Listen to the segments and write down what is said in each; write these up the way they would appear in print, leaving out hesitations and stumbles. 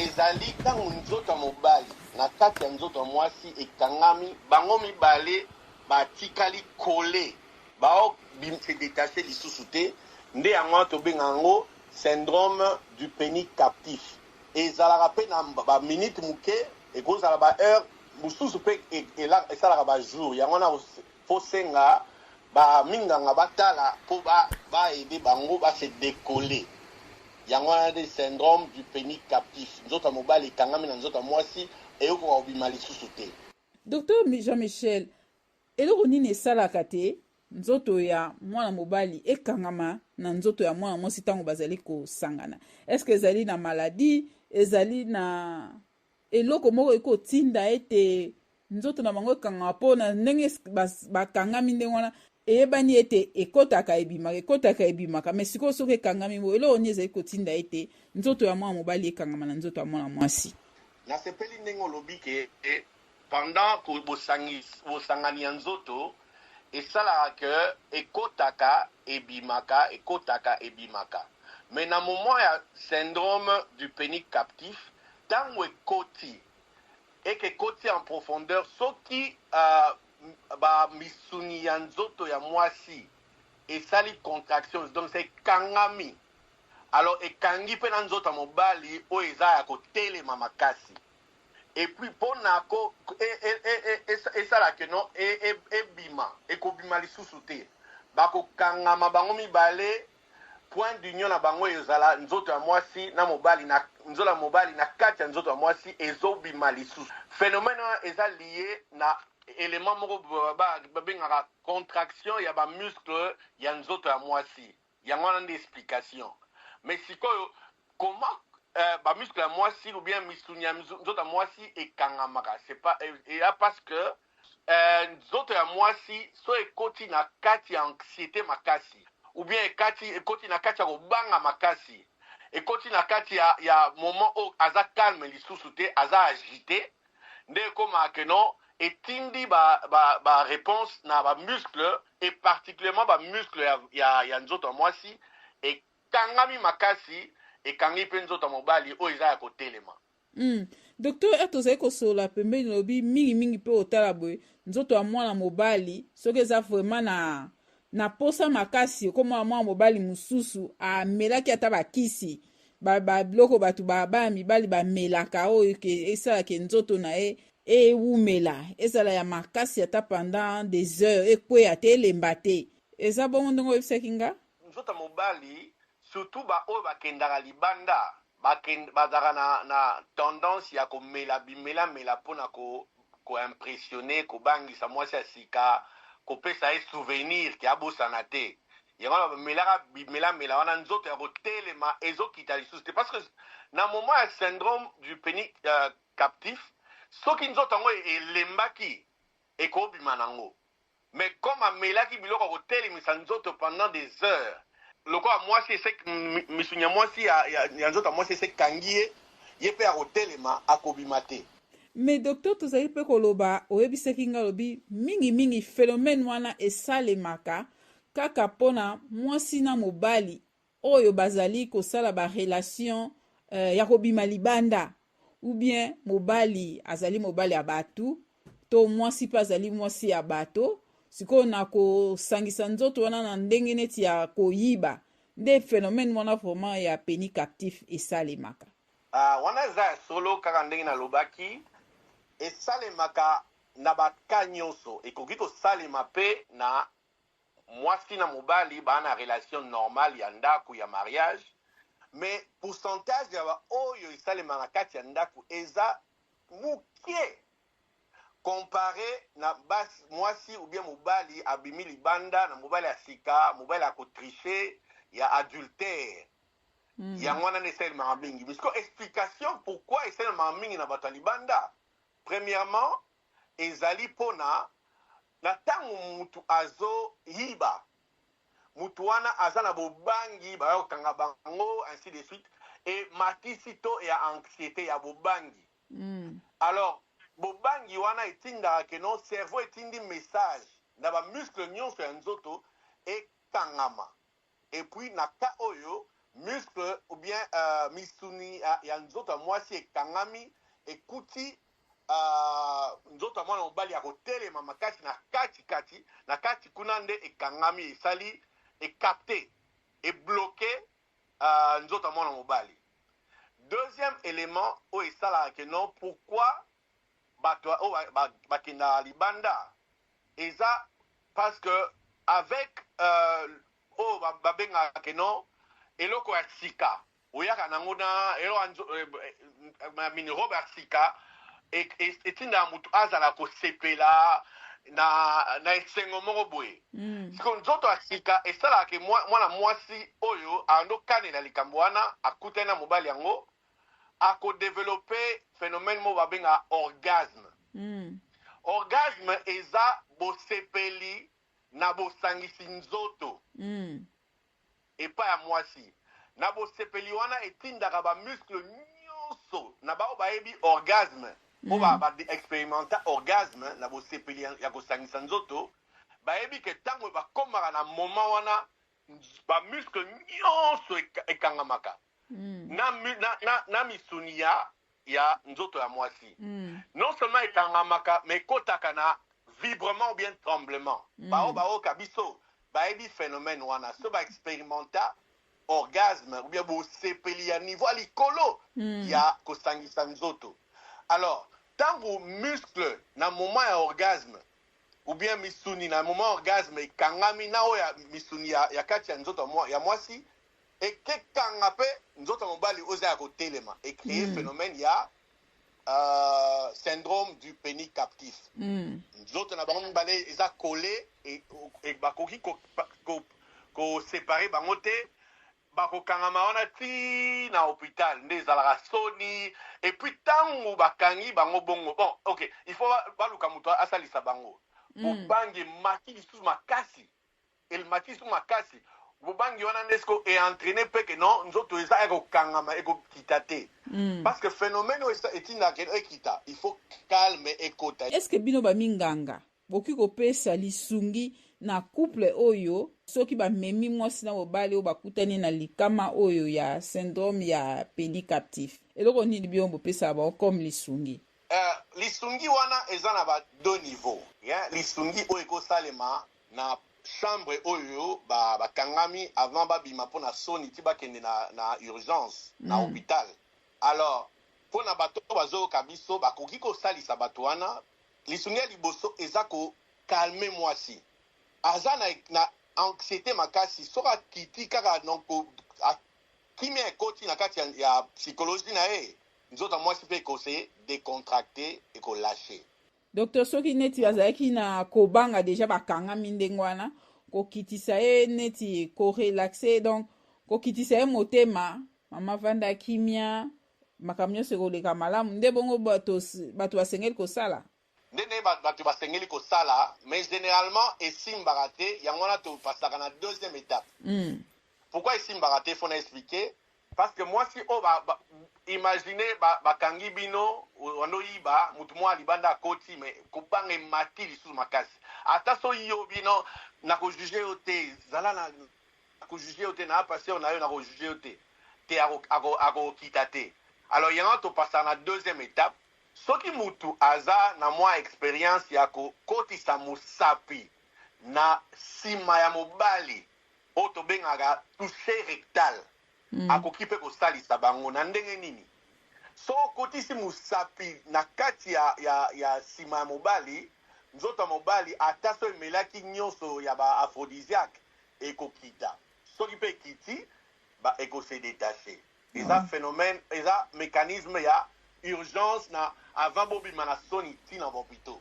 Ezali ntango nzoto ya mobali na kati ya nzoto ya mwasi ekangami, bango mibale batikali collé, bao se détacher lisusu te. Nde yango wana tobenga yango syndrome du pénis captif. Ezalaka mpe na baminute moke, ekozala baheure mosusu, mpe esalaka bajour. Yango wana fosenga baminganga batala mpo baaider bango base décoller. Yango wana nde syndrome du pénis captif, nzoto ya mobali ekangami na nzoto ya mwasi, eyokoka kobima lisusu te. Docteur Jean-Michel, eloko nini esalaka te nzoto ya mwana mobali ekangama na nzoto ya mwana mwasi ntango bazali kosangana? Est-ce ezali na maladie, ezali na eloko moko ekotinda ete nzoto na bango ekangama? Mpo na ndenge bakangami ndenge wana, eyebani ete ekɔtaka ebimaka, ekɔtaka ebimaka, mais sikoyo soki ekangami bo, eloko nini ezali kotinda ete nzoto ya mwana mobali ekangama na nzoto ya mwana mwasi? Nasepeli ndenge olobi ke pendant bosangani ya nzoto esalaka ke ekɔtaka ebimaka, ekɔtaka ebimaka. Mais na moment ya syndrome du pénis captif, ntango ekoti, eke ekoti en profondeur, soki bamisuni ya nzoto ya mwasi esali contraction, donc c'est ekangami, alors ekangi mpe na nzoto ya mobali oyo eza ya kotelema makasi. Et puis mpona ko esala ke no ebima, ekobima lisusu te, bakokangama bango mibale. Point d'union na bango ezala nzoto ya mwasi na mobali, na nzoto ya mobali na kati ya nzoto ya mwasi ezobima lisusu. Phénomène wana eza lié na élément moko babengaka contraction ya bamuscle ya nzoto ya mwasi. Yango wana nde explication. Mais sikoyo, comment bamuscle ya mwasi ou bien misuni ya nzoto ya mwasi ekangamaka? C'est pas eya parce que nzoto ya mwasi so ekoti na kati ya anxiété makasi, ou bien ekoti na kati ya kobanga makasi, ekoti na kati ya moment oyo aza calme lisusu te, aza agité, nde ekomaka ke non, etindi ba réponse na bamuscle, et particulièrement bamuscle ya nzoto ya mwasi ekangami makasi, ekangi mpe nzoto ya mobali oyo eza ya kotelema. Docteur, e tozali kosolola pembeni, lobi mingimingi mpe otala boye, nzoto ya mwana mobali soki eza vraiment na posa makasi, okomona mwana mobali mosusu amelaki ata bakisi, babiloko bato baya mibali bamelaka oyo esalaka nzoto na ye ewumela, ezala ya makasi ata pendant des heures, ekweya te, elemba te. Eza bongo ndenge oyebisaki nga? Nzoto ya mobali, surtout baoyo bakendaka libanda, bazalaka na tendance ya komela bimelamela mpona koimpressionner, kobangisa mwasi ya sika, kopesa ye souvenir ke abosana te. Yango wana bamelaka bimelamela wana. Nzoto ya kotelema ezokita lisusu te, parce que na moment ya syndrome du pénis captif, soki nzoto yango elembaki, ekobima nango. Mais comme amelaki biloko ya kotelemisa nzoto pendant des heures, lokola mwasi ese misuni ya mwasi ya nzoto ya mwasi ese ekangi ye, ye mpe akotelema, akobima te. Mais docteur, tozali mpe koloba, oyebisaki nga, olobi mingimingi phénomène wana esalemaka kaka mpona mwasi na mobali oyo bazali kosala barelation ya kobima libanda, ou bien mobali azali mobali ya bato to mwasi mpe azali mwasi ya bato. Sikoyo na kosangisa nzoto wana na ndenge neti ya koyiba, nde phénomène wana vraiment ya pénis captif esalemaka. Wana eza ya solo. Kaka ndenge nalobaki, esalemaka na baka nyonso. Ekoki kosalema mpe na mwasi na mobali baa na relation normale ya ndako ya mariage, mais pourcentage ya baoyo esalemaka na kati ya ndako eza moke comparé na basi, mwasi ou bien mobali abimi libanda na mobali ya sika, mobali ya kotricher, ya adultère. Yango wana nde esalemaka mingi. Puisque explication pourquoi esalemaka mingi na bato ya libanda, premièrement ezali mpona na ntango mutu azoyiba, mutu wana aza na bobangi, baya kokanga bango, ainsi de suite, ematisi to ya anxiété, ya bobangi. Alors bobangi wana etindaka ke non, cerveau etindi message na bamuscle nyonso ya nzoto ekangama. Et puis na cas oyo Muscle ou bien misuni ya nzoto ya mwasi ekangami, ekuti nzoto ya mwana mobali ya kotelema makasi na kati kati na kati kuna, nde ekangami, esali ecapte, ebloquer nzoto ya mwana mobali. Deuxième élément oyo esalaka ke non, pourquoi bato oyo bakendaka libanda, eza parce que avec oyo babengaka ke non, eloko ya sika oyaka nango na eloko ya mini-robe ya sika, etindaka motu azala kosepela na esengo moko boye. Siko nzoto ya sika esalaka ke mwana mwasi oyo andokanela likambo wana, akutani na mobali yango, akodévelopper phénomène moko babengaka orgasme. Orgasme eza bosepeli na bosangisi nzoto epai ya mwasi. Na bosepeli wana, etindaka bamuscle nyonso na bao bayebi orgasme, mpo baexpérimenta orgasme na bosepeli ya kosangisa nzoto, bayebi ke ntango bakomaka na moment wana, bamuscle nyonso ekangamaka na misuni ya nzoto ya mwasi. Non seulement ekangamaka, mais ekotaka na vibrement ou bien tremblement. Bao baoka biso bayebi phénomène wana, so baexpérimenta orgasme ou bien bosepeli ya niveau ya likolo ya kosangisa nzoto. Alors ntango muscle na moment ya orgasme ou bien misuni na moment orgasme ekangami na oyo ya misuni ya kati ya nzoto ya mwasi, ekekanga mpe nzoto ya mobali oyo eza ya kotelema, ecréer phénomène ya syndrome du pénis captif. Nzoto na bango mibale eza collé e bakoki koséparer bango te, bakokangama wana ti na hôpital, nde ezalaka soni. Et puis ntango bakangi bango bongo, bon, ok, il faut baluka moto asalisa bango. Bobangi emati lisusu makasi, emati lisusu makasi. Bobangi wana nde siko eentraîne mpe ke non, nzoto eza ekokangama, ekokita te, parce que phénomène oyo etindaka ekita, il faut calme ekota. Est ce que bino baminganga bokoki kopesa lisungi na couple oyo, soki bamemi mwasi na mobali oyo bakutani na likama oyo ya syndrome ya pénis captif, eloko nini bino bopesaka bango comme lisungi? Lisungi wana eza na ba deux niveaux, yeah? Lisungi oyo ekosalema na chambre oyo bakangami avant babima mpo na soni ti bakende na urgence na hôpital. Alors mpo na bato oyo bazoyoka biso, bakoki kosalisa bato wana. Lisungi ya liboso eza kocalmer mwasi aza na anxiété makasi. Soki akiti kaka, donc kimia ekoti na kati ya psychologie na ye, nzoto ya mwasi mpe ekose décontracter, ekolâcher. Docteur, soki neti bazalaki na kobanga déjà, bakangami ndenge wana, kokitisa ye, neti korelaxer, donc kokitisa ye motema, mama vanda kimia, makambo nyonso ekoleka malamu, nde bongo bato basengeli kosala? Ndenge bato basengeli kosala, mais généralement esimbaka te. Yango wana topasaka na deuxième étape. Pourquoi esimbaka te? Faut na expliquer, parce que mwasi oyo imagine bakangi bino wana, oyiba, motu moko libanda akoti, mais kobanga emati lisusu makasi. Ata so yo bino, nakojuger yo te, zala na nakojuger yo te, na pasteur na yo, nakojuger yo te te, akokita te. Alors yango topasaka na deuxième étape. Soki mutu aza na mwa expérience ya kokotisa mosapi na nsima ya mobali, oyo tobengaka toucher rectal, akoki mpe kosalisa bango. Na ndenge nini? So okotisi mosapi na kati ya nsima ya mobali, nzoto ya mobali, ata so emelaki nyonso ya baaphrodisiaque, ekokita. Soki mpe ekiti, ekose détacher. Eza phénomène, eza mécanisme ya urgence na avant bobima na soni ntina bahôpitaux.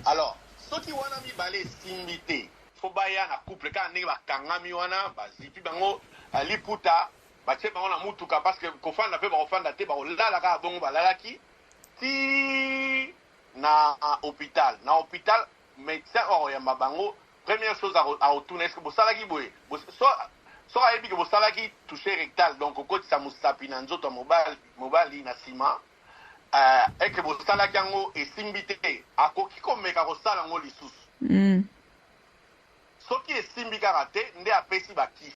Alors soki wana mibale esimbi te, faut baya na couple kaka ndenge bakangami wana, bazipi bango liputa, batie bango na mutuka, parce que kofanda mpe bakofanda te, bakolala kaka bongo balalaki ti na hôpital. Na hôpital, médecin oyo akoyamba bango, première chose akotuna: est ce que bosalaki boye? Soki ayebi ke bosalaki toucher rectal, donc okotisa mosapi na nzoto ya mobali na nsima, eke bosalaki yango, esimbi te, akoki komeka kosala yango lisusu. Soki esimbi kaka te, nde apesi bakisi.